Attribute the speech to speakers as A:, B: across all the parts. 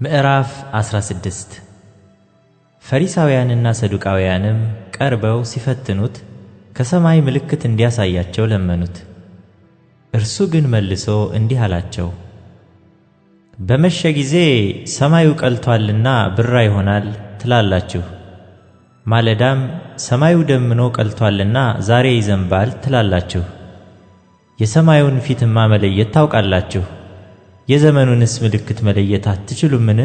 A: ምዕራፍ 16። ፈሪሳውያንና ሰዱቃውያንም ቀርበው ሲፈትኑት ከሰማይ ምልክት እንዲያሳያቸው ለመኑት። እርሱ ግን መልሶ እንዲህ አላቸው፣ በመሸ ጊዜ ሰማዩ ቀልቶአልና ብራ ይሆናል ትላላችሁ፣ ማለዳም ሰማዩ ደምኖ ቀልቶአልና ዛሬ ይዘንባል ትላላችሁ። የሰማዩን ፊትማ መለየት ታውቃላችሁ፣ የዘመኑንስ ምልክት መለየት አትችሉምን?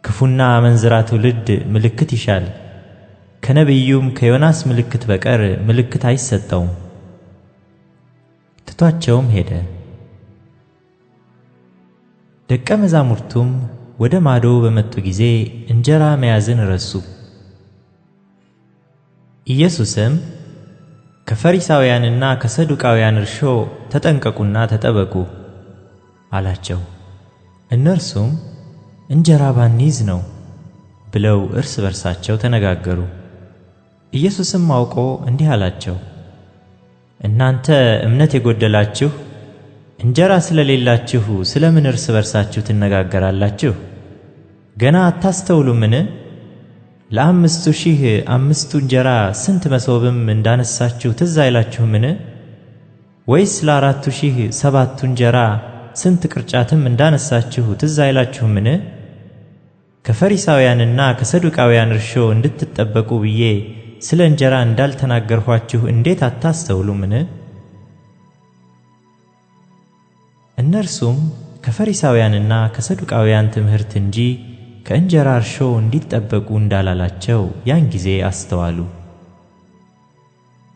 A: ክፉና አመንዝራ ትውልድ ምልክት ይሻል፣ ከነቢዩም ከዮናስ ምልክት በቀር ምልክት አይሰጠውም። ትቷቸውም ሄደ። ደቀ መዛሙርቱም ወደ ማዶ በመጡ ጊዜ እንጀራ መያዝን ረሱ። ኢየሱስም ከፈሪሳውያንና ከሰዱቃውያን እርሾ ተጠንቀቁና ተጠበቁ አላቸው። እነርሱም እንጀራ ባንይዝ ነው ብለው እርስ በርሳቸው ተነጋገሩ። ኢየሱስም አውቆ እንዲህ አላቸው፣ እናንተ እምነት የጎደላችሁ እንጀራ ስለሌላችሁ ስለምን እርስ በርሳችሁ ትነጋገራላችሁ? ገና አታስተውሉምን? ለ5000 አምስቱ እንጀራ ስንት መሶብም እንዳነሳችሁ ትዝ አይላችሁምን? ወይስ ለ4000 ሰባቱ እንጀራ ስንት ቅርጫትም እንዳነሳችሁ ትዝ አይላችሁምን? ከፈሪሳውያንና ከሰዱቃውያን እርሾ እንድትጠበቁ ብዬ ስለ እንጀራ እንዳልተናገርኋችሁ እንዴት አታስተውሉምን? እነርሱም ከፈሪሳውያንና ከሰዱቃውያን ትምህርት እንጂ ከእንጀራ እርሾ እንዲጠበቁ እንዳላላቸው ያን ጊዜ አስተዋሉ።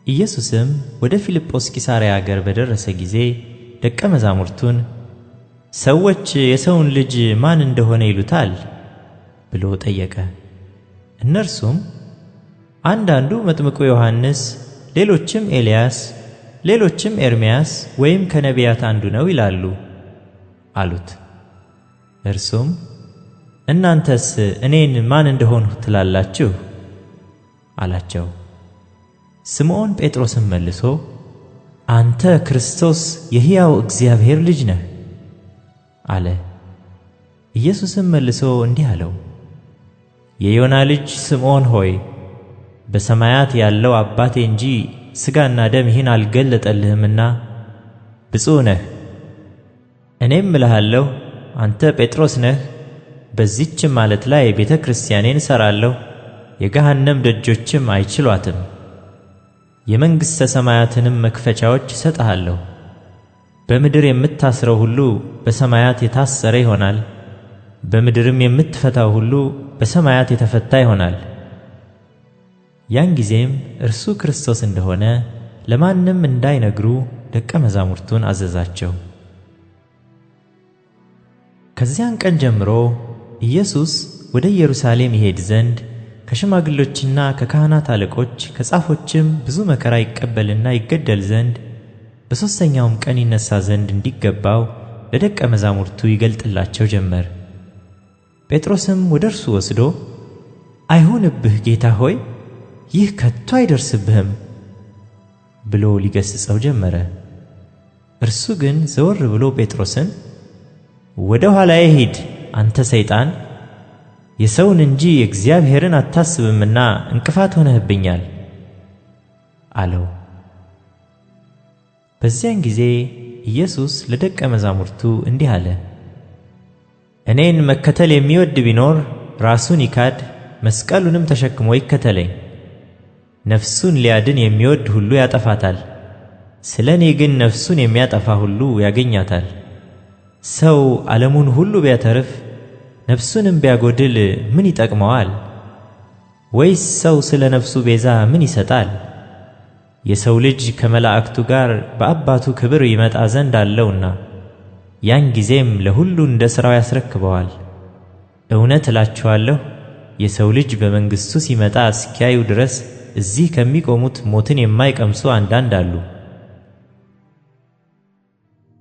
A: ኢየሱስም ወደ ፊልጶስ ቂሳርያ አገር በደረሰ ጊዜ ደቀ መዛሙርቱን ሰዎች የሰውን ልጅ ማን እንደሆነ ይሉታል ብሎ ጠየቀ። እነርሱም አንዳንዱ መጥምቁ ዮሐንስ፣ ሌሎችም ኤልያስ፣ ሌሎችም ኤርምያስ ወይም ከነቢያት አንዱ ነው ይላሉ አሉት። እርሱም እናንተስ እኔን ማን እንደሆንሁ ትላላችሁ? አላቸው። ስምዖን ጴጥሮስም መልሶ አንተ ክርስቶስ የሕያው እግዚአብሔር ልጅ ነህ አለ። ኢየሱስም መልሶ እንዲህ አለው፣ የዮና ልጅ ስምዖን ሆይ በሰማያት ያለው አባቴ እንጂ ሥጋና ደም ይህን አልገለጠልህምና ብፁዕ ነህ። እኔም እልሃለሁ አንተ ጴጥሮስ ነህ፣ በዚችም ዓለት ላይ ቤተ ክርስቲያኔን እሠራለሁ፣ የገሃነም ደጆችም አይችሏትም። የመንግሥተ ሰማያትንም መክፈቻዎች እሰጥሃለሁ። በምድር የምታስረው ሁሉ በሰማያት የታሰረ ይሆናል፣ በምድርም የምትፈታው ሁሉ በሰማያት የተፈታ ይሆናል። ያን ጊዜም እርሱ ክርስቶስ እንደሆነ ለማንም እንዳይነግሩ ደቀ መዛሙርቱን አዘዛቸው። ከዚያን ቀን ጀምሮ ኢየሱስ ወደ ኢየሩሳሌም ይሄድ ዘንድ ከሽማግሎችና ከካህናት አለቆች ከጻፎችም ብዙ መከራ ይቀበልና ይገደል ዘንድ በሦስተኛውም ቀን ይነሣ ዘንድ እንዲገባው ለደቀ መዛሙርቱ ይገልጥላቸው ጀመር። ጴጥሮስም ወደ እርሱ ወስዶ አይሁንብህ ጌታ ሆይ፣ ይህ ከቶ አይደርስብህም ብሎ ሊገሥጸው ጀመረ። እርሱ ግን ዘወር ብሎ ጴጥሮስን ወደ ኋላዬ ሂድ አንተ ሰይጣን፣ የሰውን እንጂ የእግዚአብሔርን አታስብምና እንቅፋት ሆነህብኛል አለው። በዚያን ጊዜ ኢየሱስ ለደቀ መዛሙርቱ እንዲህ አለ፣ እኔን መከተል የሚወድ ቢኖር ራሱን ይካድ፣ መስቀሉንም ተሸክሞ ይከተለኝ። ነፍሱን ሊያድን የሚወድ ሁሉ ያጠፋታል፣ ስለ እኔ ግን ነፍሱን የሚያጠፋ ሁሉ ያገኛታል። ሰው ዓለሙን ሁሉ ቢያተርፍ ነፍሱንም ቢያጎድል ምን ይጠቅመዋል? ወይስ ሰው ስለ ነፍሱ ቤዛ ምን ይሰጣል? የሰው ልጅ ከመላእክቱ ጋር በአባቱ ክብር ይመጣ ዘንድ አለውና ያን ጊዜም ለሁሉ እንደ ሥራው ያስረክበዋል። እውነት እላችኋለሁ የሰው ልጅ በመንግሥቱ ሲመጣ እስኪያዩ ድረስ እዚህ ከሚቆሙት ሞትን የማይቀምሱ አንዳንድ አሉ።